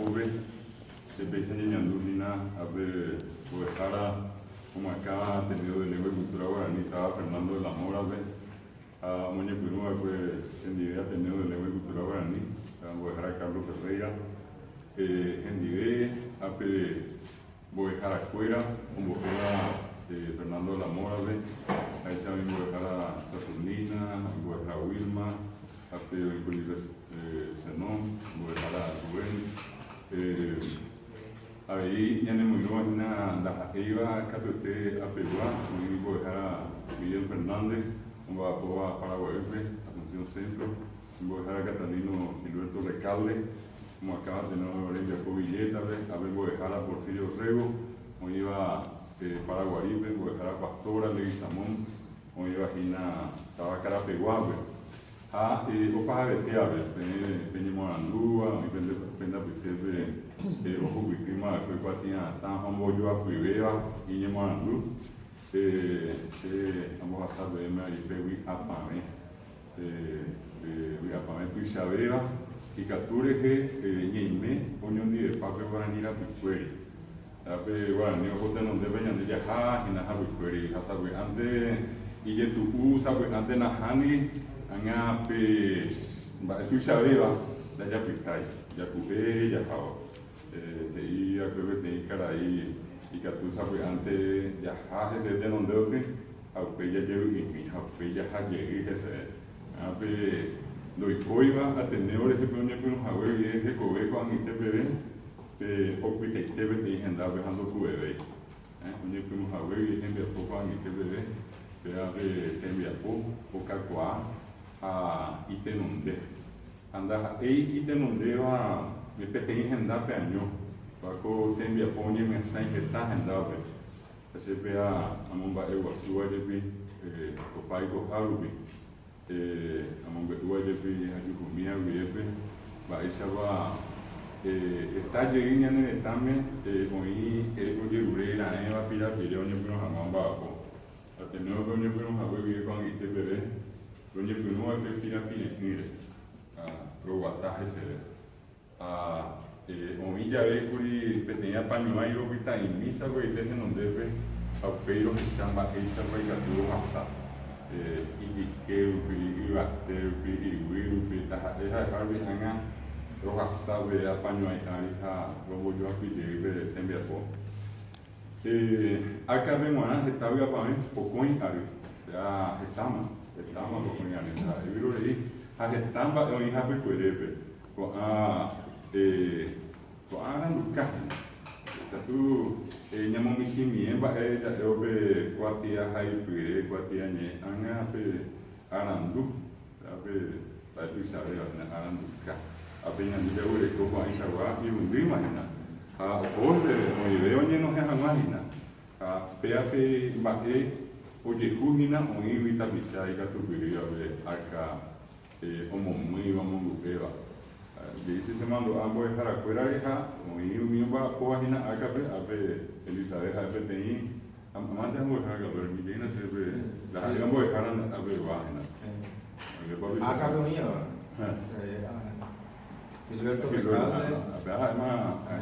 rembiapópe. Che péicha ñañandu hína ápe mbo'ehára omoakãva Ateneo de Lengua y Cultura Guarani táva Fernando de la Mora-pe ha omoñepyrũ va'ekue chendive Ateneo de Lengua y Cultura Guarani, mbo'ehára Carlos Ferreira. Hendive ápe Mbo'eharakuéra ombo'éva Fernando de la Mora-pe, ha'éicha oĩ mbo'ehára Saturnina, mbo'ehára Wilma, ha pe oĩkuri Zenón, mbo'ehára Rubén. Avei ñanemoirũva hína ndaha'éiva katuete apegua, oĩ mbo'ehára Miguel Fernández, omba'apóva Paraguaýpe, Asunción Centro, Mbo'ehára Catalino Gilberto Recalde, omoakãva tenor rembiapo Villeta-pe, ápe mbo'ehára Porfirio Rego, oĩva Paraguarípe, mbo'ehára Pastora Leguizamón, oĩva hína táva Karapeguápe. Ha opahavetévape, peẽ peñemoarandúva, oĩ pende apytépe ohupytýma va'ekue kuatia'atã ha ombojoapyvéva iñemoarandu, che ambohasa peẽme avei pe vy'apavẽ. Pe vy'apavẽ tuichavéva ikatu rehe ñaime oñondivepa pe guarani rapykuéri. Ha pe guarani oho tenondépe ñande jaha hína hapykuéri ha sapy'ánte ijetu'u, sapy'ánte nahániri, ág̃a pe mba'e tuichavéva ndajapytái, jaku'e jahávo. He'i va'ekue peteĩ karai ikatu sapy'ánte jaha hese tenonde oty ha upéi jajevy'imi ha upéi jaha jey hese. Ápe ndoikóiva Ateneo rehe pe oñepyrũ hague guive hekove ko'ag̃aite peve pe opytaite peteĩ hendápe ha ndoku'evéi. Oñepyrũ hague guive hembiapo ko'ag̃aite peve péva pe tembiapo okakuaa ha itenonde. Ha ndaha'éi itenondéva peteĩ hendápe año, kóa ko tembiapo oñemyasãi heta hendápe. Ha che péa amomba'eguasúva jepi opa ikoha rupi, amombe'úva jepi ajuhumíva guivépe mba'éichapa heta jey ñane retãme oĩ ojerure raẽva pirapire oñepyrũ hag̃ua omba'apo. Atenéope oñepyrũ hague guive ko'ag̃aite peve Roñepyrũ va'ekue pirapire'ỹre ha roguata heseve. Ha oĩ jave kuri peteĩ apañuãi ropyta'imi sagueite henondépe ha upéi rohecha mba'éichapa ikatu rohasa ijyke rupi, yvate rupi, yvy rupi, taha'e ha'eha rupi ág̃a rohasa pe apañuãi ári ha rombojoapy jey pe tembiapo. Ákape g̃uarã heta vy'apavẽ pokõi ary, péa hetáma, hetáma pokõi ary, ndaha'éi vyrorei ha heta mba'e oĩ hapykuerépe, ko'ã ko'ã aranduka hína. Ikatu ñamomichĩmie mba'e ja'évo pe kuatiahaipyre, kuatiañe'ẽ ág̃a pe arandu, péa pe mba'e tuichavéva hína aranduka. Ápe ñande jaguereko ko'ãichagua irundýma hína, ha ohónte oĩve oñenohẽ hag̃ua hína. Ha péape mba'e ojehu hína oĩgui tapicha ikatupyrývape árka omomýiva, omongu'éva. Jey che chemandu'a mbo'eharakuérare ha oĩ umi omba'apóva hína árkape, ápe Elizabeth ha'e peteĩ, amante ha mbo'ehára katu, ermitéina chéve ndaha'éiva mbo'ehára apegua hína. Árkape oĩva. Gilberto Recalde. Péa ha'éma,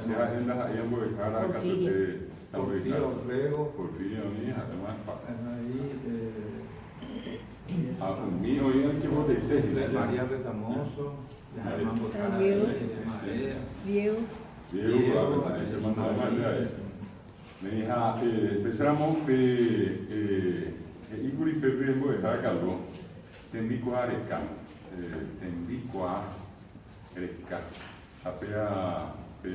che ha'e ndaha'éiva mbo'ehára katuete Porfirio Orrego. Porfirio oĩ ha'éma. Ha umi oĩ oike hína. María Retamoso. Diego. Diego. Diego, che mandu'áma che ha'e. Néi ha péicharamo pe he'íkuri pépe mbo'ehára Calvo, tembikuaa reka, tembikuaa reka, ha péa pe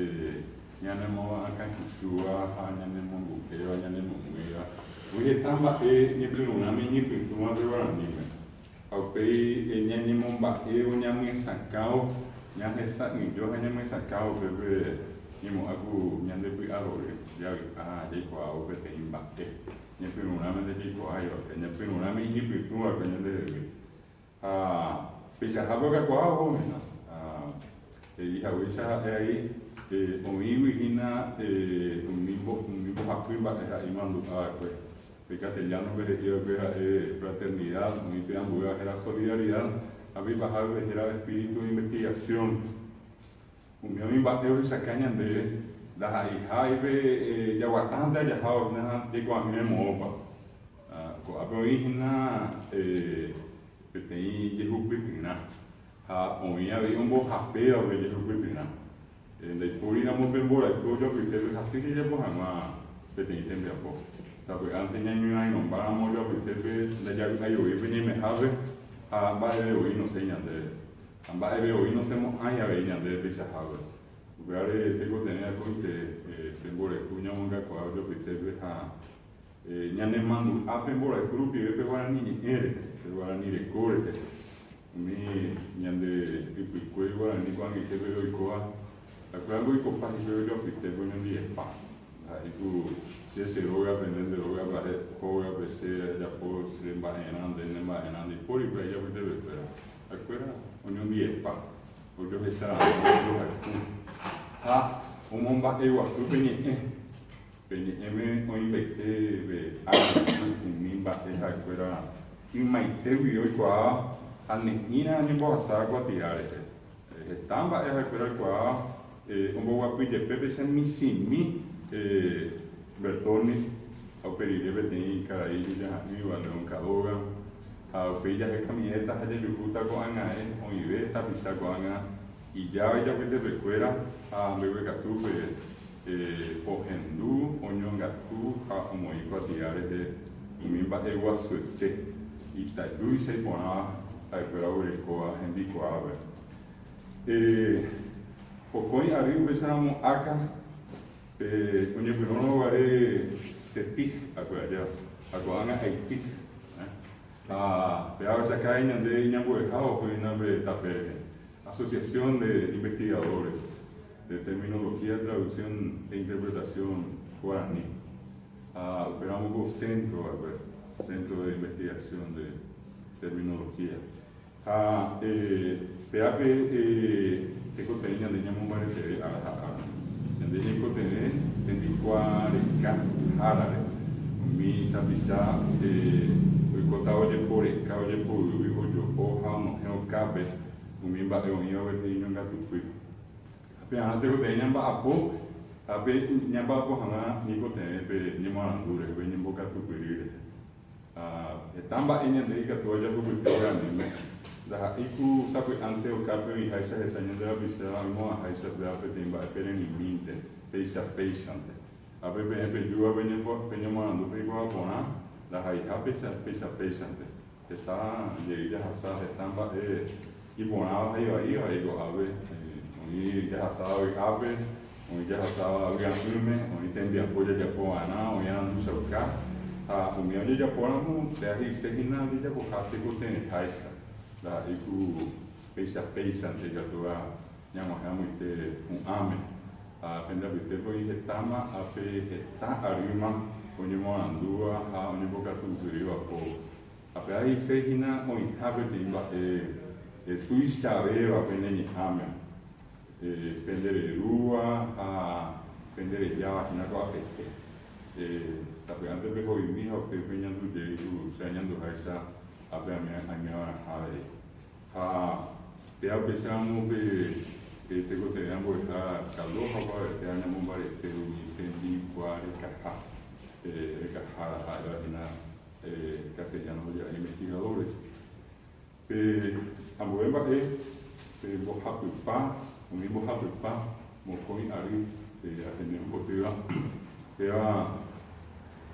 ñanemoakãkusúva ha ñanemongu'éva, ñanemomýiva, oĩ heta mba'e ñepyrũrãme iñypytũva pe guaraníme. Ha upéi ñañemomba'évo, ñamyesakãvo, ñahesa'ỹijo ha ñamyesakãvo upépe ñemo'ã ku ñande py'a rory, javy'a jaikuaávo peteĩ mba'e ñepyrũrãme ndajaikuaái va'ekue, ñepyrũrãme iñypytũ va'ekue ñandehegui. Ha peichahápe okakuaa oho hína. Ha he'i haguéicha ha'e ai oĩgui hína umi mbohapy mba'e ha'e imandu'a va'ekue. Pe castellano-pe he'i va'ekue ha'e fraternidad, oĩ pe ambuéva héra solidaridad, ha pe ipahápe héra espíritu de investigación. Umi oĩmba'e ohechaka ñandéve ndaha'eiháipe jaguatánte jahávo hína jaikuaa'ỹre moõpa. Ko'ápe oĩ hína peteĩ jehupytyrã ha oĩ avei ombohapéva upe jehupytyrã. Ndaipóriramo pe mborayhu ojoapytépe hasy jajapo hag̃ua peteĩ tembiapo. Sapy'ánte ñañorairõmbáramo ojoapytépe ndajavy'aivoípe ñaimehápe ha mba'evevoi nosẽi ñandéve. Ha mba'evevoi nosẽmo'ãi avei ñandéve peichahápe. Upévare tekotevẽ akóinte pe mborayhu ñamongakuaa ojoapytépe ha ñanemandu'a pe mborayhu rupive pe guarani ñe'ẽ rehe, pe guarani reko rehe. Umi ñande ypykue guarani ko'ag̃aite peve oikóva, ha'ekuéra oikopa hikuái ojoapytépe oñondivepa. Ndaha'éi ku che che rógape, nde nde rógape, ha'e hógape, che ajapo che mba'erã, nde ne mba'erã, ndaipóri upéva ijapytepekuéra. Ha'ekuéra oñondivepa, ojohecharamo, ojohayhu ha omomba'eguasu pe ñe'ẽ. Pe ñe'ẽme oĩmbaite pe arandu umi mba'e ha'ekuéra ymaite guive oikuaáva ha ne'ĩra oñembohasa kuatia rehe. Heta mba'e ha'ekuéra oikuaáva omboguapy jepe péicha michĩmi Bertoni ha upe rire peteĩ karai ijojaha'ỹva León Cadogan ha upéi jahekamiéta ha jajuhúta ko'ág̃ae oĩve tapicha ko'ág̃a ijáva ijapytepekuéra ha mbeguekatúpe Ohendu, oñongatu ha omoĩ kuatia rehe umi mba'e guasuete itajúicha iporãva ha'ekuéra oguerekóva hembikuaápe. Pokõi ary upéicharamo áka pe oñepyrũrõ guare CETIC akue aja ha ko'ág̃a AITIC. Ha péva ohechakái ñande iñambueha oho hína pe tape rehe. Asociación de Investigadores de Terminología, Traducción e Interpretación Guaraní. Ha upéramo ko centro va'ekue, Centro de Investigación de Terminología. Ha péape tekotevẽ ñande ñamombareteve ára ha ára. Ñande ñaikotevẽ tembikuaa reka hárare. Umi tapicha oikótava ojeporeka, ojepoyvy, ojo'o ha onohẽ okápe umi mba'e oĩva peteĩ ñongatupy. Ha pe'arã tekotevẽ ñamba'apo ha pe ñamba'apo hag̃ua ñeikotevẽ pe ñemoarandu rehe, pe ñembokatupyry rehe. Ha heta mba'e ñande ikatúva jahupyty guaraníme, ndaha'éi ku sapy'ánte okápe oĩháicha heta ñande rapicha oimo'ãháicha péva peteĩ mba'e pererĩmínte, péicha péichante. Ha pe peẽ pejúva peñemoarandu peikuaa porã, ndaha'eiha péicha péicha péichante. Heta jey jahasa heta mba'e iporãva ha ivaíva avei ko'ápe, oĩ jahasáva vy'ápe, oĩ jahasáva vy'a'ỹme, oĩ tembiapo jajapo va'erã, oĩ aranduchauka, ha umi ojejapóramo péa he'ise hína ojejapoha tekotevẽháicha, ndaha'éi ku péicha péichante ikatúva ñag̃uahẽ amoite hu'ãme. Ha pende apytépe oĩ hetáma ápe heta arýma oñemoarandúva ha oñembokatupyrýva ko. Ha péva he'ise hína oĩha peteĩ mba'e tuichavéva pene ñe'ãme, pende rerúva ha pende rejáva hína ko'apete. Sapy'ánte peho'imi ha upéi peñandu jey ku che añanduháicha ápe aime va'erãha avei. Ha péva upéicharamo pe tekotevẽ ambo'eha Carlos ha opavavete añamombarete umi tembikuaa rekaha, rekahára ha'éva hína castellano oje'e investigadores. Pe ambue mba'e pe mbohapypa, umi mbohapypa mokõi ary Ateneo potýva, péva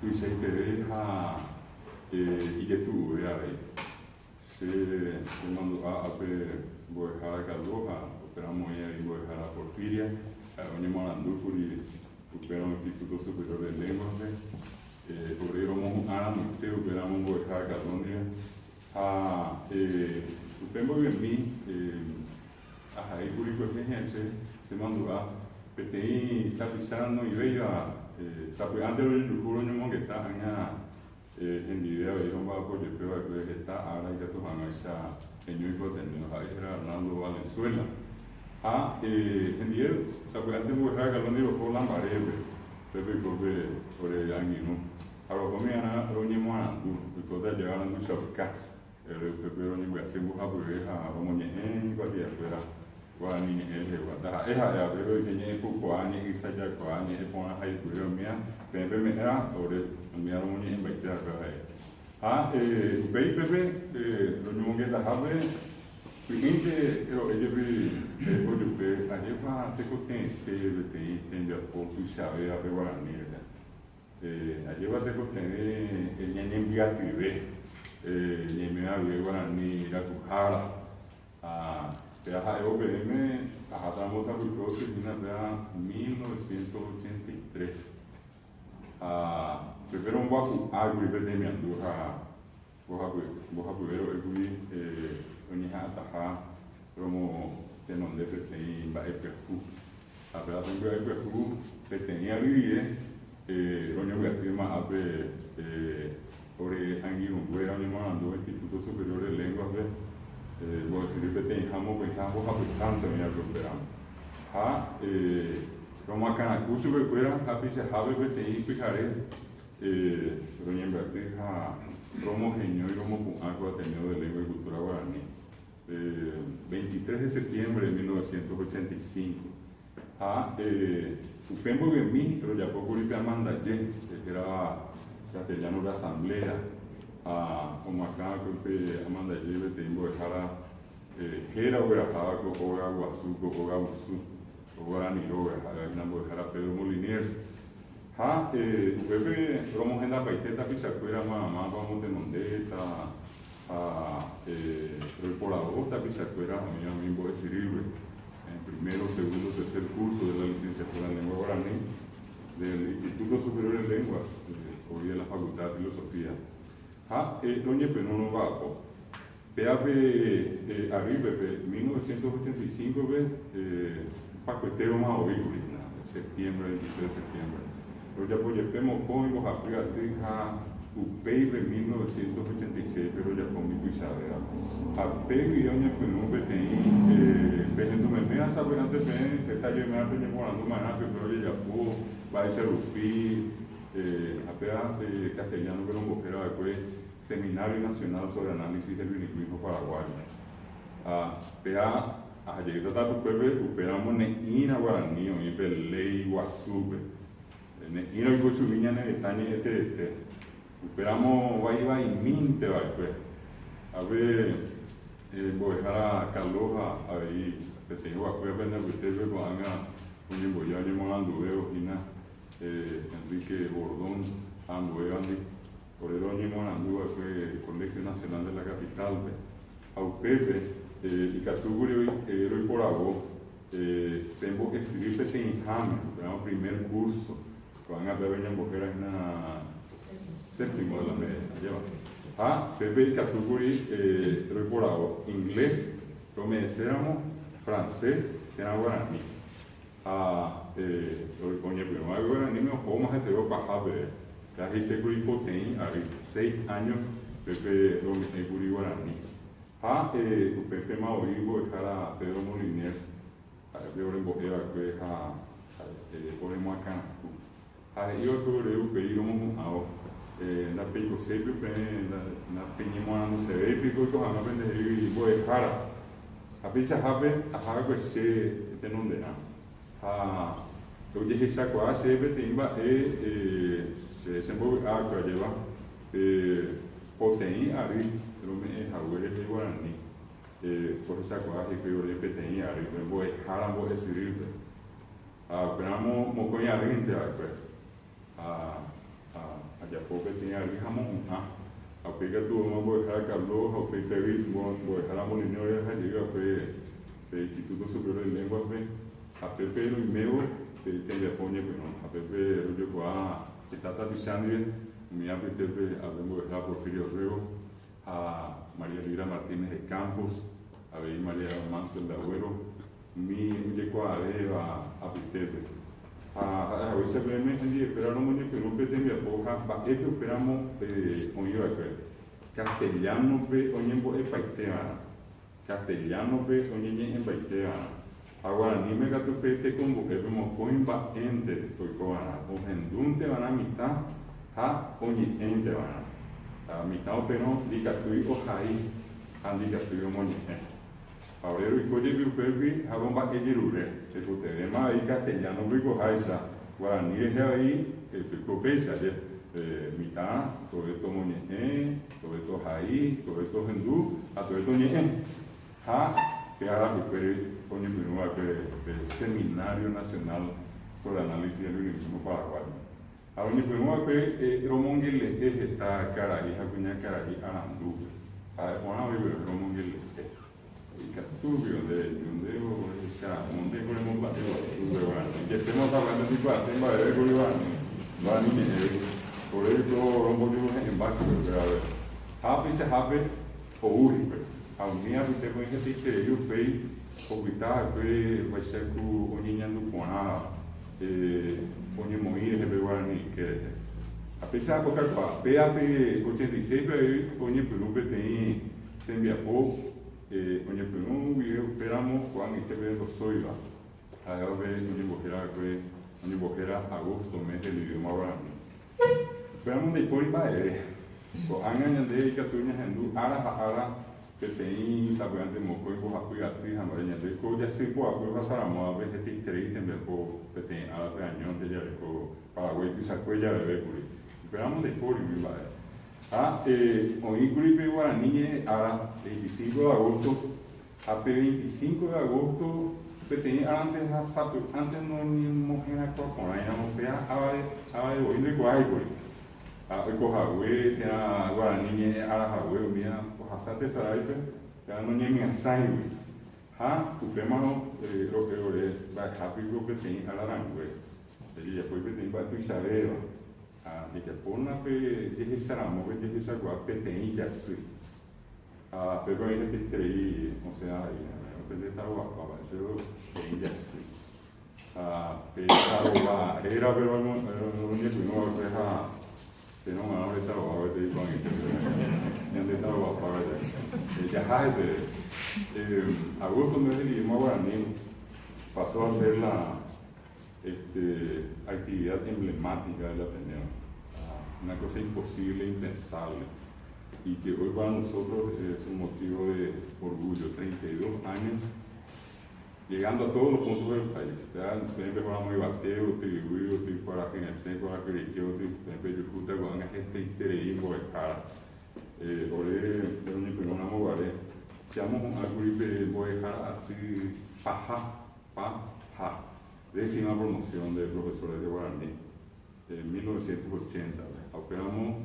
tuichaiteve ha ijetu'uve avei. Che chemandu'a ápe mbo'ehára Carlos ha upéramo oĩ avei mbo'ehára Porfiria, ha'e oñemoarandúkuri upérõ Instituto Superior de Lenguas-pe, ore romohu'ãramoite upéramo mbo'ehára Carlos ndive ha upe mboyvemi ahaíkuri kuehe hi'ãiche chemandu'a peteĩ tapicha noĩvéiva sapy'ánte rojejuhu roñomongeta ág̃a Hendive avei romba'apo jepe va'ekue heta ára ikatu hag̃uáicha heñói ko Ateneo, ha'e héra Arnaldo Valenzuela. Ha hendive sapy'ánte mbo'ehára Carlos ndi roho Lambarépe, upépe oiko pe ore angirũ. Ha rohómi arã roñemoarandu, oikóta jave aranduchauka, upépe roñembyaty mbohapyve ha romoñe'ẽ kuatiakuéra. Guarani ñe'ẽ rehegua. Ndaha'e ha'e avei oike ñe'ẽpukuaa, ñe'ẽysajakuaa, ñe'ẽporã haipyre umíva peẽ peme'ẽva ore umíva romoñe'ẽmbaite va'ekue ha'e. Ha upéi pépe roñomongetahápe py'ỹinte ro'e jepi ojupe ajépa tekotevẽte peteĩ tembiapo tuichavéva pe guarani rehe. Ajépa tekotevẽ ñañembyatyve ñaime avei guarani rayhuhára. Ha péa ha'évo peẽme ahátaramo tapykuévo hína péa 1983. Ha pépe romboapu'ákuri pe temiandu ha mbohapyve ro'ékuri oñeha'ãtaha romotenonde peteĩ mba'e pyahu. Ha péva pe mba'e pyahu peteĩ ary rire roñombyatýma ápe ore angirũnguéra oñemoarandu Instituto Superior de Lenguas-pe mbo'esyry peteĩha mokõiha mbohapyhánte oĩ va'ekue upéramo. Ha romoakãraku chupekuéra ha peichahápe peteĩ pyhare roñembyaty ha romoheñói romopu'ã ko Ateneo de Lengua y Cultura Guaraní. 23 de septiembre de 1985 ha upe mboyvemi rojapókuri pe amandaje hérava castellano-pe asamblea ha omoakãva'ekue upe amandaje peteĩ mbo'ehára héra ogueraháva ko óga guasu, ko óga vusu, ko guarani róga, ha'evahína mbo'ehára Pedro Moliniers. Ha upépe romohendapaite tapichakuéra mavamáva omotenondéta ha roiporavo tapichakuéra oĩva umi mbo'esyrýpe, en primero, segundo, tercer curso de la licenciatura en Lengua Guaraní del Instituto Superior de Lenguas, hoy de la Facultad de Filosofía. Ha roñepyrũ romba'apo. Péape arýpe, pe 1985-pe, pakuetévoma oĩkuri hína, septiembre, 23 de septiembre. Rojapo jepe mokõi mbohapy aty ha upéi pe 1986-pe rojapo umi tuichavéva. Ha pe guive oñepyrũ peteĩ pehendumeméva sapy'ánte peẽ heta jeymérã peñeporandu ma'erã pype ojejapo mba'éicha rupi ha péva castellano-pe rombohéra va'ekue Seminario Nacional sobre Análisis del Bilingũismo Paraguayo. Ha péva ahajeýta tapykuépe upéramo ne'ĩra guarani oĩ pe léi guasúpe. Ne'ĩra oiko chugui ñane retã ñe'ẽterete. Upéramo vaivaimínte va'ekue. Ha pe mbo'ehára Kalo ha avei peteĩ hogakuéra pende apytépe ko'ág̃a oñemboja oñemoaranduvévo hína Enrique Bordón ha ambuévandi. Ore roñemoarandu va'ekue Colegio Nacional de la Capital-pe ha upépe ikatúkuri roiporavo pe mbo'esyry peteĩháme, upéramo primer curso, ko'ág̃a péva ñambohéra hína séptimo de la media, ajépa. Ha pépe ikatúkuri roiporavo inglés rome'ẽséramo, francés térã guarani. Ha oñepyrũ va'ekue guaraníme ohóma heseve opaha peve. Ha he'isékuri poteĩ ary, seis años, pépe rome'ẽkuri guarani. Ha upépema oĩ mbo'ehára Pedro Moliniers, ha'e pe orembo'e va'ekue ha oremoakãraku. Ha he'i va'ekue ore upéi romohu'ãvo, Ndapeikoséi peẽ, napeñemoarandusevéi piko oiko hag̃ua pendehegui mbo'ehára. Ha peichahápe aha va'ekue che tenonderã. Ha ojehechakuaa chéve peteĩ mba'e che chembovy'a va'ekue ajéva, pe poteĩ ary rome'ẽ hague rehe guarani, ohechakuaa hikuái ore peteĩ arýpe, mbo'ehára mbo'esyrýpe. Ha upéramo mokõi arýnte va'ekue, ha ajapo peteĩ ary ha mohu'ã. Ha upéi katu oma mbo'ehára Carlos ha upéi pégui mbo'ehára Molinero reha jey va'ekue pe Instituto Superior de Lenguas-pe, ha pépe roimévo pe tembiapo oñepyrũ. Ha pépe rojokuaa heta tapicha ndive, umi apytépe ave mbo'ehára Porfirio Orrego ha María Elvira Martínez de Campos, avei María Mansfeld de Agũero. Umi ojekuaavéva apytépe. Ha ha'e haguéicha peẽme hendivekuéra romoñepyrũ pe tembiapo ha mba'épe upéramo oĩ va'ekue. Castellano-pe oñembo'epaiteva'erã. Castellano-pe oñeñe'ẽmbaiteva'erã. Ha guaraníme katu pe tekombo'épe mokõi mba'énte oikova'erã, ohendúnteva'erã mitã ha oñe'ẽnteva'erã. Ha mitã upérõ ndikatúi ohai ha ndikatúi omoñe'ẽ. Ha ore roiko jepi upégui ha romba'ejerure, tekotevẽma avei castellano oikoháicha, guarani rehe avei toiko péicha, je, mitã tove tomoñe'ẽ, tove tohai, tove tohendu ha tove toñe'ẽ. Ha pe arapykuére oñepyrũ va'ekue pe Seminario Nacional sobre Análisis del Bilingüismo Paraguayo. Ha oñepyrũ va'ekue romongele'e heta karai ha kuñakarai arandúpe. Ha'e porã oĩ peve romongele'e. Ikatúgui nde reju, nde rehecharamo, ndéko remomba'eguasu pe guarani. Jepémo sapy'ánte ndikuaase mba'eve kuri guarani, guarani ñe'ẽgui. Ore oiko rombojuruhe'ẽmba chupekuéra avei. Ha peichahápe ou hikuái. Ha umi apytépe oĩ hetaiterei upéi opyta va'ekue vaicha ku oñeñandu porãva oñemoĩ rehe pe guarani yke rehe. Ha péicha okakuaa. Péa pe 86-pe avei oñepyrũ peteĩ tembiapo oñepyrũ guive upéramo ko'ag̃aite peve ndosóiva, ha'éva pe oñembohéra va'ekue oñembohéra agosto mes del idioma guarani. Upéramo ndaipóri mba'eve. Ko'ág̃a ñande ikatu ñahendu ára ha ára peteĩ sapy'ánte mokõi mbohapy aty ha mba'e ñande ko jasy poapy ohasaramóvape hetaiterei tembiapo peteĩ árape añónte jareko Paraguái tuichakue javeve kuri. Upéramo ndaipóri umi mba'e. Ha oĩkuri pe guarani ñe'ẽ ára 25 de agosto ha pe 25 de agosto peteĩ árante ha sapy'ánte noñemoherakuãporãiramo péa avave voi ndoikuaáikuri. Ha oikohague térã guarani ñe'ẽ ára hague umíva ohasa tesaráipe térã noñemyasãigui. Ha upémarõ ro'e ore mba'ehápiko peteĩ ára rangue jajejapói peteĩ mba'e tuichavéva. Ha jajapóna pe jehecharamo pe jehechakuaa peteĩ jasy. Ha pépe oĩ hetaiterei osẽ avei, pende tarovapáva, che peteĩ jasy. Ha pe tarova rérape roñepyrũ va'ekue ha che rog̃uarã ore tarova gueteri ko'ag̃aite peve. Ñande tarovapa gueteri. Jaha heseve. Agosto mes del idioma guaraní pasó a ser la este, actividad emblemática del Ateneo. Una cosa imposible, impensable. Y que hoy para nosotros es un motivo de orgullo. 32 años llegando a todos los puntos del país. Siempre jugamos Ibateo, Tigüí, Tiguarajinesé, Guaraquiriqueo, Peyujuta, Guanga, hetaiterei mbo'ehára. Ore roñepyrũramo guare, seamos un pe mbo'ehára aty paha, pa, ha, décima promoción de profesores de guaraní en 1980. Ha upéramo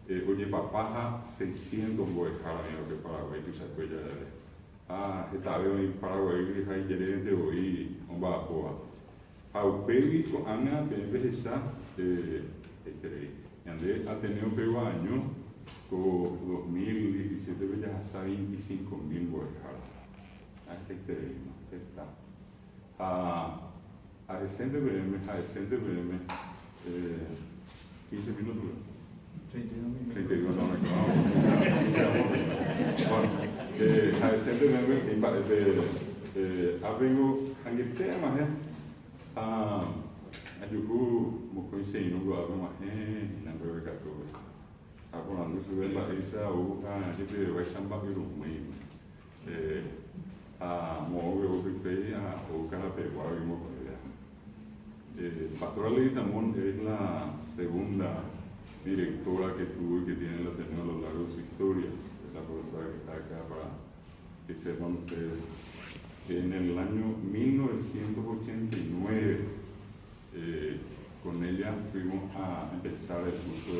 ojepapaha 600 mbo'ehára oĩva Paraguái tuichakue javeve. Ha hetave oĩ Paraguaýgui ha ijerérente voi omba'apóva. Ha upégui ko'ág̃a peẽ pehecha heiterei. Ñande Ateneo pegua año ko 2017-pe jahasa 25.000 mbo'ehára. Ha hetaitereíma, heta. Ha ahesénte peẽme, ha'esénte peẽme 15 minutos. 32 minutos. 32 no, no, Bueno, ha'esénte peẽme peteĩ mba'épe ápengo angete ag̃uahẽ ha ajuhu mokõi che irũ ko'ápe og̃uahẽ hína mbeguekatúpe. Ha aporandu chupe mba'éicha ou ha jepiveguáicha mba'yrumýigui. Ha moõgui ou hikuái ha ou Karapeguágui mokõive. Pastora Leguizamón es la segunda directora que tuvo y que tiene el Ateneo a lo largo de su historia. Es la profesora que está acá para que sepan ustedes. En el año 1989, con ella fuimos a empezar el curso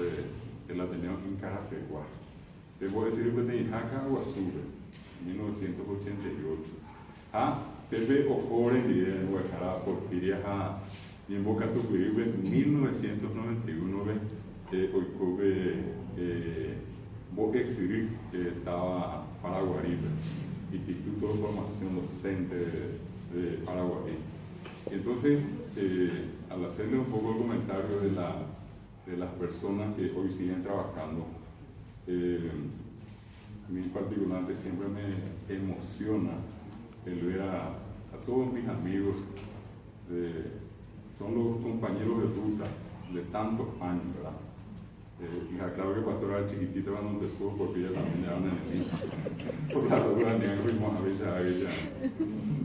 del Ateneo en Carapeguá. Te puedo decir peteĩha Ka'aguasúpe, 1988. Ha pépe oho orendive mbo'ehára Porfiria ha ñembokatupyrýpe 1991-pe oiko pe mbo'esyry táva Paraguarípe, Instituto de Formación Docente de Paraguarí. Entonces, al hacerle un poco el comentario de la de las personas que hoy siguen trabajando, a mí particularmente siempre me emociona el ver a todos mis amigos, son los compañeros de ruta de tantos años, ¿verdad? Eh, y claro que Pastor era chiquitito cuando empezó, porque ella también era una nenita. Por la duda, ni fuimos a ella, a ella.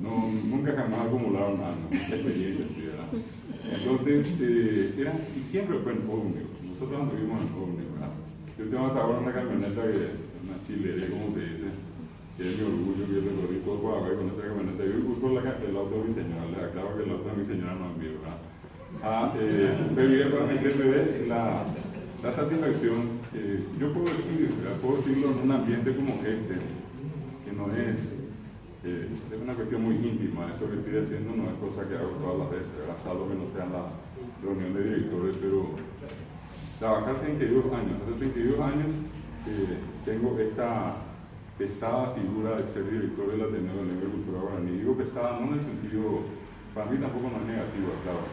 No, nunca jamás acumularon nada, ¿no? experiencia, sí, ¿verdad? Entonces, eh, era, y siempre fue en ómnibus. Nosotros anduvimos en ómnibus, ¿verdad? Yo tengo hasta ahora una camioneta que, una chilería, como se dice, que es mi orgullo que recorrí todo Paraguay con esa camioneta. Yo uso la, el auto de mi señora, les aclaro que el auto de mi señora no es mío, ¿verdad? Ah, eh, para meterme la, la satisfacción, eh, yo puedo decir, puedo decirlo en un ambiente como este, que no es, eh, es una cuestión muy íntima, esto que estoy haciendo no es cosa que hago todas las veces, ¿verdad? Salvo que no sea la reunión de directores, pero trabajar 32 años, hace 32 años eh, tengo esta pesada figura de ser director del Ateneo de Lengua y Cultura Guaraní. Digo pesada no en el sentido, para mí tampoco no es negativo, claro,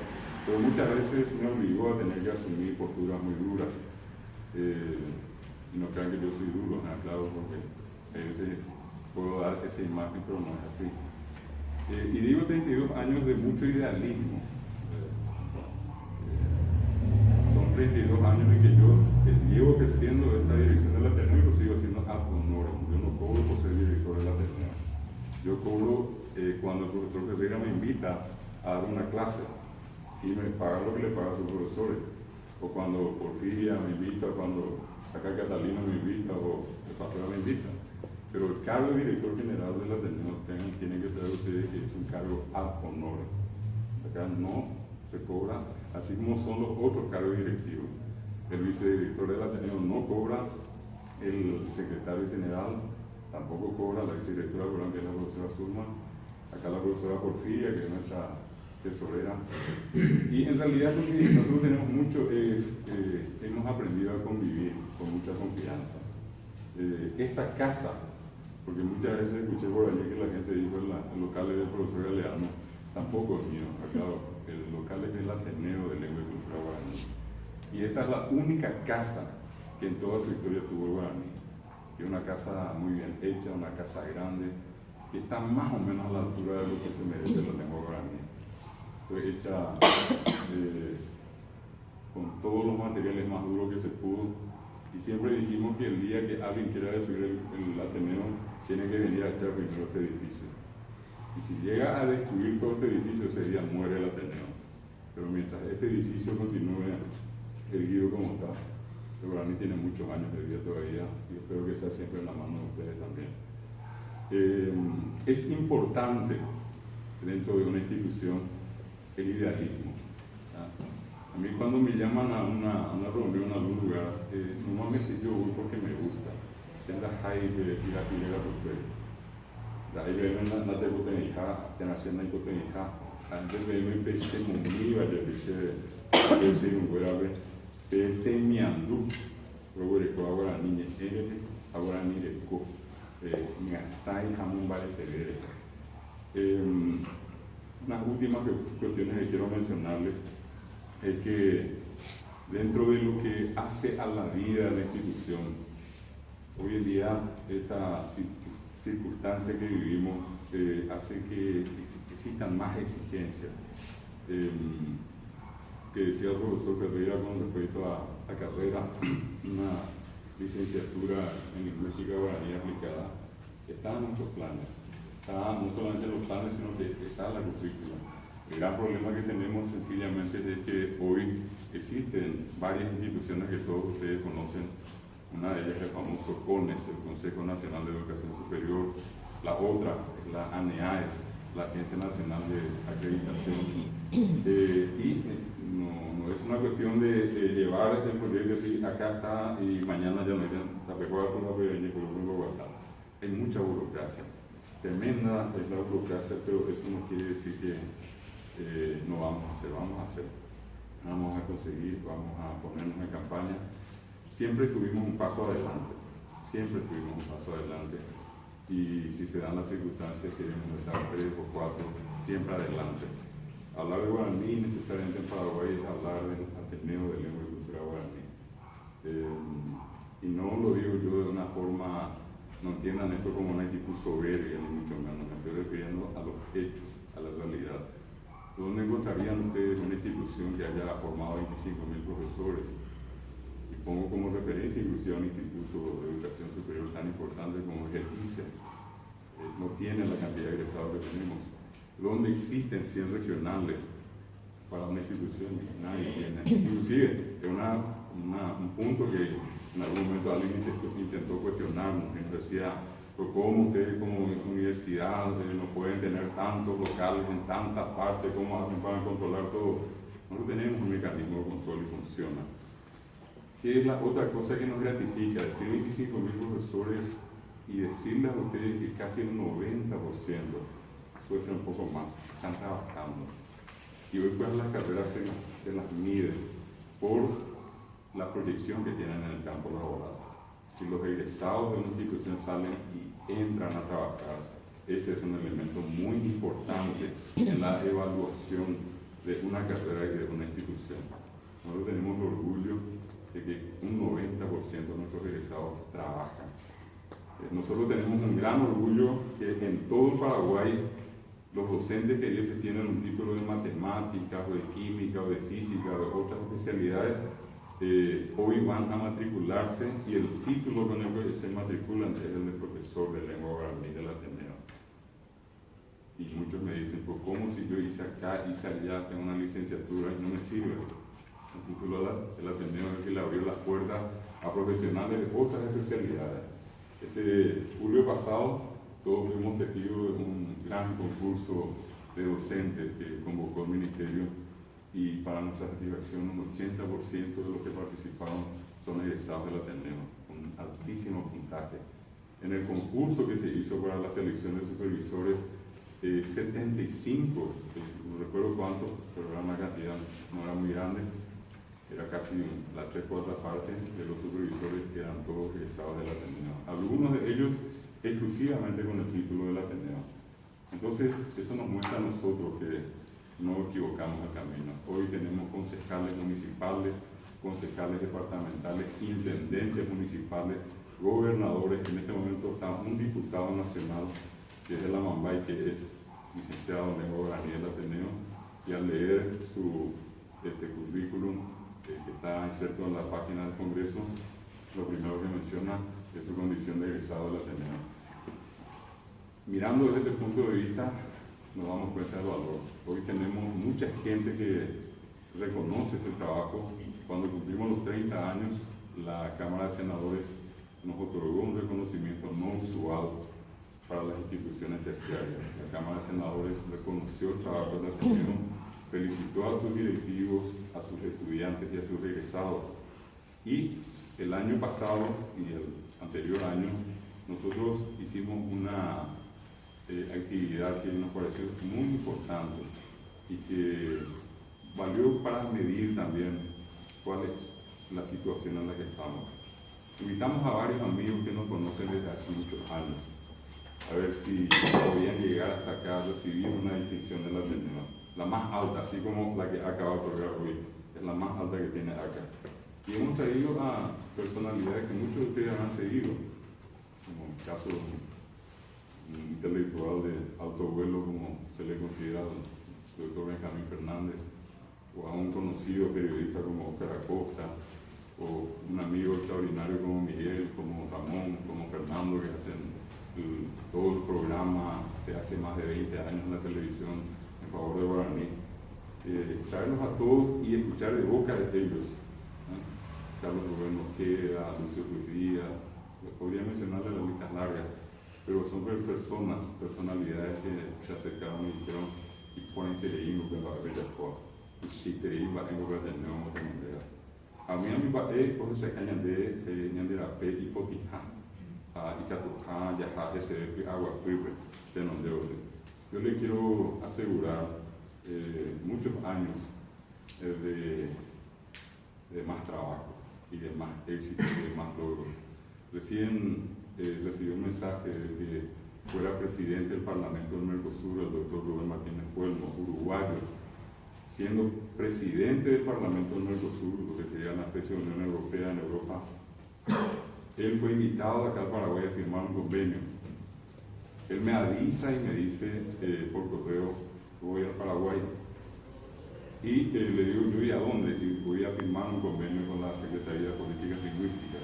pero muchas veces me obligó a tener que asumir posturas muy duras. Y no crean que yo soy duro, ¿no? Claro, porque a veces puedo dar esa imagen, pero no es así. Y digo 32 años de mucho idealismo. Son 32 años en que yo llevo ejerciendo esta dirección del Ateneo y lo sigo haciendo ad honorem. Yo no cobro por ser director del Ateneo. Yo cobro cuando el profesor Ferreira me invita a dar una clase y me paga lo que le paga a sus profesores. O cuando Porfiria me invita, o cuando acá Catalina me invita, o el pastor me invita. Pero el cargo de director general del Ateneo tienen que saber ustedes que es un cargo ad honorem. Acá no se cobra, así como son los otros cargos directivos. El vicedirector del Ateneo no cobra, el secretario general tampoco cobra, la vicedirectora que es la profesora Zulma, acá la profesora Porfiria, que es nuestra tesorera. Y en realidad lo que nosotros tenemos mucho es, hemos aprendido a convivir con mucha confianza. Esta casa, porque muchas veces escuché por allí que la gente dijo en el local del profesor Galeano, tampoco es mío, acá el local es el Ateneo de Lengua y Cultura Guaraní. Y esta es la única casa que en toda su historia tuvo el guaraní. Es una casa muy bien hecha, una casa grande, que está más o menos a la altura de lo que se merece la lengua guaraní. Fue hecha con todos los materiales más duros que se pudo. Y siempre dijimos que el día que alguien quiera destruir el Ateneo, tiene que venir a echar primero este edificio. Y si llega a destruir todo este edificio, ese día muere el Ateneo. Pero mientras este edificio continúe erguido como está, el guaraní tiene muchos años de vida todavía y espero que sea siempre en la mano de ustedes también. Es importante dentro de una institución el idealismo. ¿Ah? A mí cuando me llaman a una reunión en algún lugar, normalmente yo voy porque me gusta. Unas últimas cuestiones que quiero mencionarles es que dentro de lo que hace a la vida de la institución, hoy en día esta circunstancia que vivimos hace que existan más exigencias. Que decía el profesor Ferreira con respecto a la carrera, una licenciatura en lingüística guaraní aplicada, está en nuestros planes. Está no solamente en los planes, sino que está en la currícula. El gran problema que tenemos sencillamente es que hoy existen varias instituciones que todos ustedes conocen. Una de ellas es el famoso CONES, el Consejo Nacional de Educación Superior. La otra es la ANEAES, la Agencia Nacional de Acreditación. No es una cuestión de llevar el proyecto y decir, acá está y mañana ya no hay que. Hay mucha burocracia. Tremenda es la burocracia, pero eso no quiere decir que no vamos a hacer, vamos a hacer. Vamos a conseguir, vamos a ponernos en campaña. Siempre tuvimos un paso adelante, siempre tuvimos un paso adelante. Y si se dan las circunstancias, queremos estar 3 o 4, siempre adelante. Hablar de guaraní necesariamente en Paraguay es hablar del Ateneo de Lengua y Cultura Guaraní. Y no lo digo yo de una forma, no entiendan esto como una actitud soberbia, ni mucho menos, me estoy refiriendo a los hechos, a la realidad. ¿Dónde encontrarían ustedes una institución que haya formado 25.000 profesores? Y pongo como referencia inclusive a un instituto de educación superior tan importante como es el ICE. No tiene la cantidad de egresados que tenemos. Donde existen 100 regionales para una institución, nadie tiene. Inclusive, es un punto que en algún momento alguien intentó cuestionarnos y nos decía, pero ¿cómo ustedes como universidad no pueden tener tantos locales en tantas partes? ¿Cómo hacen para controlar todo? Nosotros tenemos un mecanismo de control y funciona. ¿Qué es la otra cosa que nos gratifica? Decir 25.000 profesores y decirles a ustedes que casi el 90%, puede ser un poco más, están trabajando. Y hoy pues las carreras se las miden por la proyección que tienen en el campo laboral. Si los egresados de una institución salen y entran a trabajar, ese es un elemento muy importante en la evaluación de una carrera y de una institución. Nosotros tenemos el orgullo de que un 90% de nuestros egresados trabajan. Nosotros tenemos un gran orgullo que en todo el Paraguay los docentes que ellos tienen un título de matemáticas o de química o de física o de otras especialidades, hoy van a matricularse y el título con el que se matriculan es el de profesor de lengua guaraní del Ateneo. Y muchos me dicen, pues ¿cómo si yo hice acá, hice allá, tengo una licenciatura y no me sirve? El título del Ateneo es el que le abrió las puertas a profesionales de otras especialidades. Este julio pasado, todos fuimos testigos de un gran concurso de docentes que convocó el Ministerio y para nuestra satisfacción un 80% de los que participaron son egresados del Ateneo, con un altísimo puntaje. En el concurso que se hizo para la selección de supervisores, 75, no recuerdo cuánto, pero era una cantidad, no era muy grande, era casi la 3/4 parte de los supervisores que eran todos egresados del Ateneo. Algunos de ellos exclusivamente con el título del Ateneo. Entonces, eso nos muestra a nosotros que no equivocamos el camino. Hoy tenemos concejales municipales, concejales departamentales, intendentes municipales, gobernadores. En este momento está un diputado nacional que es de la Mambay, que es licenciado en lengua guaraní del Ateneo, y al leer su currículum, que está inserto en la página del Congreso, lo primero que menciona es su condición de egresado del Ateneo. Mirando desde ese punto de vista, nos damos cuenta del valor. Hoy tenemos mucha gente que reconoce ese trabajo. Cuando cumplimos los 30 años, la Cámara de Senadores nos otorgó un reconocimiento no usual para las instituciones terciarias. La Cámara de Senadores reconoció el trabajo del Ateneo, felicitó a sus directivos, a sus estudiantes y a sus egresados. Y el año pasado y el anterior año, nosotros hicimos una actividad que nos pareció muy importante y que valió para medir también cuál es la situación en la que estamos. Invitamos a varios amigos que nos conocen desde hace muchos años, a ver si podían llegar hasta acá a recibir una distinción de la Ateneo, la más alta, así como la que acaba de otorgar hoy, es la más alta que tiene acá. Y hemos traído a personalidades que muchos de ustedes han seguido, como el caso de un intelectual de alto vuelo, como se le considera al doctor Benjamín Fernández, o a un conocido periodista como Oscar Acosta, o un amigo extraordinario como Miguel, como Ramón, como Fernando, que hacen todo el programa de hace más de 20 años en la televisión en favor de Guaraní. Traerlos a todos y escuchar de boca de ellos, ¿no? Carlos Rubén Mosquera, Lucio Ruiz Díaz, podría mencionarle las listas largas, pero son personas, personalidades que se acercaron y dijeron, y ponen tereín, que va a ver ya, y si tereín va a encontrar de nuevo, no tengo idea. A mí, a mi pa-, pues, se cañan de ñan de la P y potija, a Icatujá, Yajá, S D P, Agua, Pipe, de donde otro. Yo le quiero asegurar muchos años de más trabajo y de más éxito y de más logros. Recién recibí un mensaje de que fuera presidente del Parlamento del Mercosur, el doctor Rubén Martínez Cuelmo, uruguayo, siendo presidente del Parlamento del Mercosur, lo que sería una especie de Unión Europea en Europa. Él fue invitado acá al Paraguay a firmar un convenio. Él me avisa y me dice por correo, voy al Paraguay. Y eh, le digo yo, ¿y a dónde? Y voy a firmar un convenio con la Secretaría de Políticas Lingüísticas.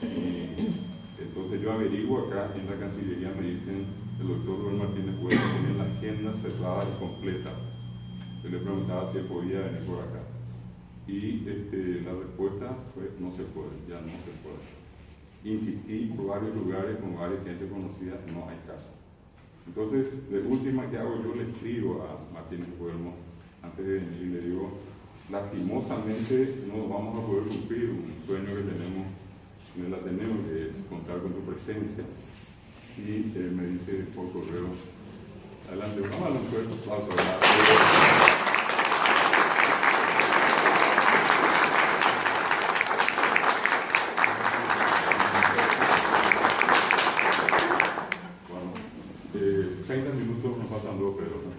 Y entonces yo averiguo acá en la Cancillería, me dicen, el doctor Rubén Martínez Huelva tiene la agenda cerrada y completa. Yo le preguntaba si él podía venir por acá. Y este, la respuesta fue, no se puede, ya no se puede. Insistí por varios lugares con varias gente conocida, no hay caso. Entonces, de última que hago, yo le escribo a Martínez Huelmo antes de venir y le digo, lastimosamente no vamos a poder cumplir un sueño que tenemos en el Ateneo, que es contar con tu presencia. Y él me dice por correo, adelante, vamos a darle un fuerte aplauso. Bueno, 30 minutos nos faltan dos, pero...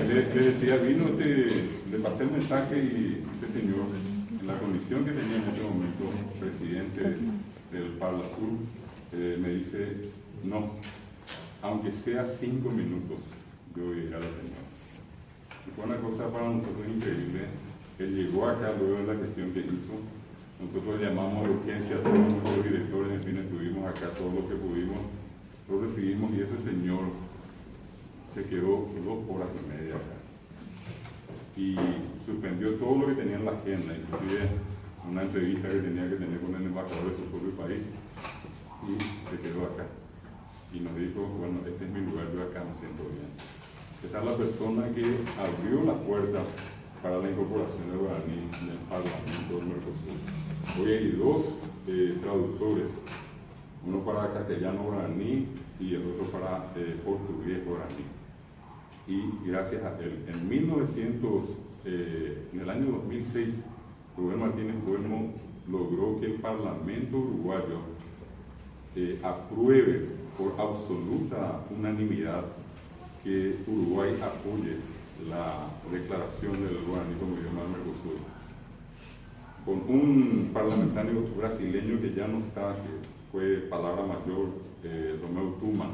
Le, decía, vino este, le pasé el mensaje y este señor, en la condición que tenía en ese momento, presidente del Parlasur, me dice, no, aunque sea 5 minutos, yo voy a ir a la Ateneo. Y fue una cosa para nosotros increíble. Él llegó acá luego de la gestión que hizo. Nosotros llamamos de urgencia a todos nuestros directores, en fin, estuvimos acá todo lo que pudimos, lo recibimos y ese señor se quedó 2 horas y media acá. Y suspendió todo lo que tenía en la agenda, inclusive una entrevista que tenía que tener con el embajador de su propio país, y se quedó acá. Y nos dijo, bueno, este es mi lugar, yo acá me siento bien. Esa es la persona que abrió las puertas para la incorporación del guaraní en el Parlamento del Mercosur. Hoy hay 2 traductores, uno para castellano guaraní y el otro para portugués guaraní. Y gracias a él, en en el año 2006, Rubén Martínez Huelmo logró que el Parlamento uruguayo apruebe por absoluta unanimidad que Uruguay apoye la declaración del guaraní como idioma del Mercosur. Con un parlamentario brasileño que ya no está, que fue palabra mayor, Romeu Tuma,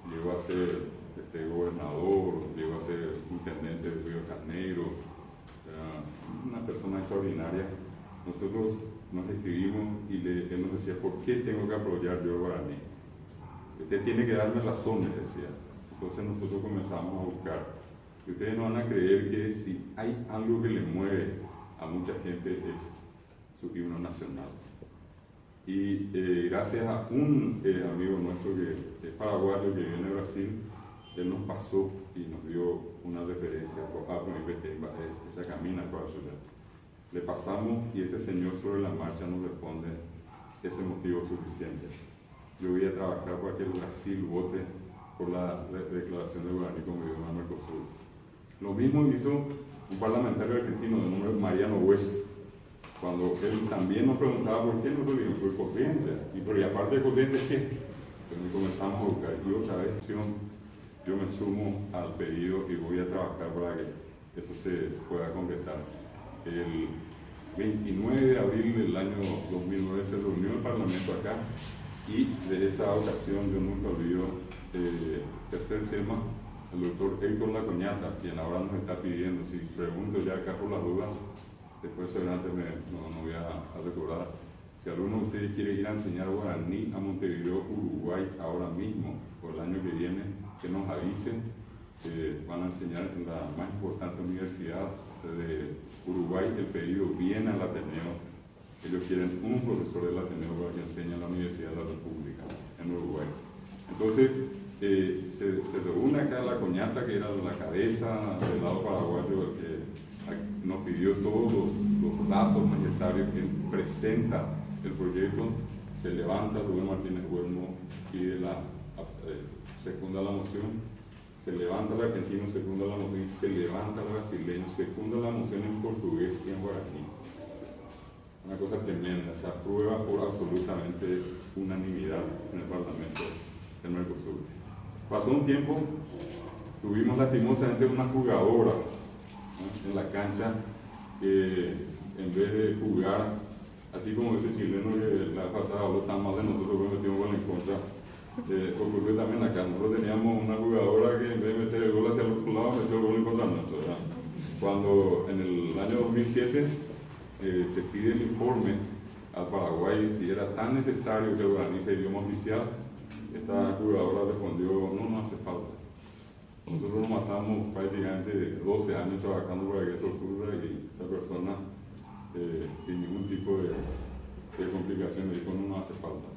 llegó a ser gobernador, llegó a ser intendente de Río de Janeiro, una persona extraordinaria. Nosotros nos escribimos y él nos decía, ¿por qué tengo que apoyar yo el guaraní? Usted tiene que darme razones, decía. Entonces nosotros comenzamos a buscar. Y ustedes no van a creer que si hay algo que le mueve a mucha gente es su himno nacional. Y gracias a un amigo nuestro que es paraguayo, que viene de Brasil, él nos pasó y nos dio una referencia por esa camina para ciudad. Le pasamos y este señor sobre la marcha nos responde ese motivo suficiente. Yo voy a trabajar para que el Brasil vote por la declaración de guaraní como idioma del Mercosur. Lo mismo hizo un parlamentario argentino de nombre Mariano West, cuando él también nos preguntaba por qué nosotros dijimos por Corrientes, y pero y aparte de Corrientes, ¿qué? Entonces comenzamos a buscar, y otra vez yo me sumo al pedido y voy a trabajar para que eso se pueda concretar. El 29 de abril del año 2009 se reunió el Parlamento acá, y de esa ocasión yo nunca olvido, tercer tema, el doctor Héctor Lacognata, quien ahora nos está pidiendo, si pregunto ya acá por las dudas, después seguramente no voy a recordar, si alguno de ustedes quiere ir a enseñar guaraní a Montevideo, Uruguay, ahora mismo, o el año que viene, que nos avisen, que van a enseñar en la más importante universidad de Uruguay, el pedido viene al Ateneo. Ellos quieren un profesor del Ateneo para que enseñe en la Universidad de la República, en Uruguay. Entonces, se reúne acá la Coñata, que era la cabeza del lado paraguayo, el que nos pidió todos los datos necesarios, él presenta el proyecto, se levanta Rubén Martínez Huelmo, pide secunda la moción, se levanta el argentino, secunda la moción, y se levanta el brasileño, secunda la moción en portugués y en guaraní. Una cosa tremenda, se aprueba por absolutamente unanimidad en el Parlamento del Mercosur. Pasó un tiempo, tuvimos lastimosamente una jugadora, ¿no?, en la cancha que en vez de jugar, así como ese chileno que la vez pasada habló tan mal de nosotros cuando metimos gol en contra, Eh, ocurrió también acá. Nosotros teníamos una jugadora que en vez de meter el gol hacia el otro lado, metió el gol en contra nuestro, ¿verdad? Cuando en el año 2007 se pide el informe al Paraguay si era tan necesario que el guaraní sea idioma oficial, esta jugadora respondió, no, no hace falta. Nosotros nos matamos prácticamente 12 años trabajando para que eso ocurra y esta persona, sin ningún tipo de complicación, me dijo, no, no hace falta.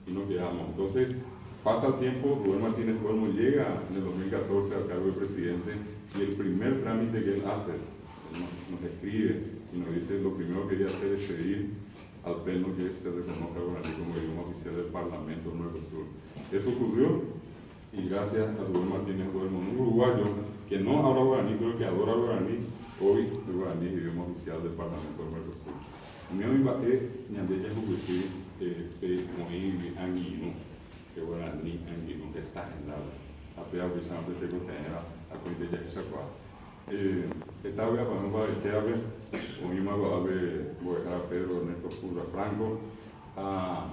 Y nos quedamos. Entonces, pasa el tiempo, Rubén Martínez Duelmo llega en el 2014 al cargo de presidente y el primer trámite que él hace, él nos escribe y nos dice, lo primero que quería hacer es pedir al Pleno que se reconozca el guaraní como idioma oficial del Parlamento del Mercosur. Eso ocurrió y gracias a Rubén Martínez Duelmo, un uruguayo que no habla guaraní, pero que adora el guaraní, hoy el guaraní es idioma oficial del Parlamento del Mercosur. Umi mba'e ñande jahupyty pe oĩ angirũ, pe guarani angirũ heta hendápe, ha péva upéicharõ pe tekotevẽva akóinte jahechakuaa. Heta vy'apavẽ opavavetévape, oĩma ko'ápe mbo'ehára Pedro Ernesto Purra Franco ha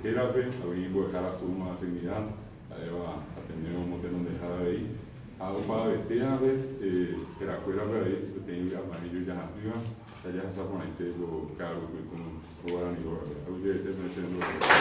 hérape avei mbo'ehára Zulma Trinidad, ha'éva Ateneo motenondehára avei, ha opavavetévape herakuérape avei peteĩ vy'apavẽ jojaha'ỹva ha jahasa porãite ko ka'arupytũ ko guarani rógape. Aguyjevete peẽ che renduvape.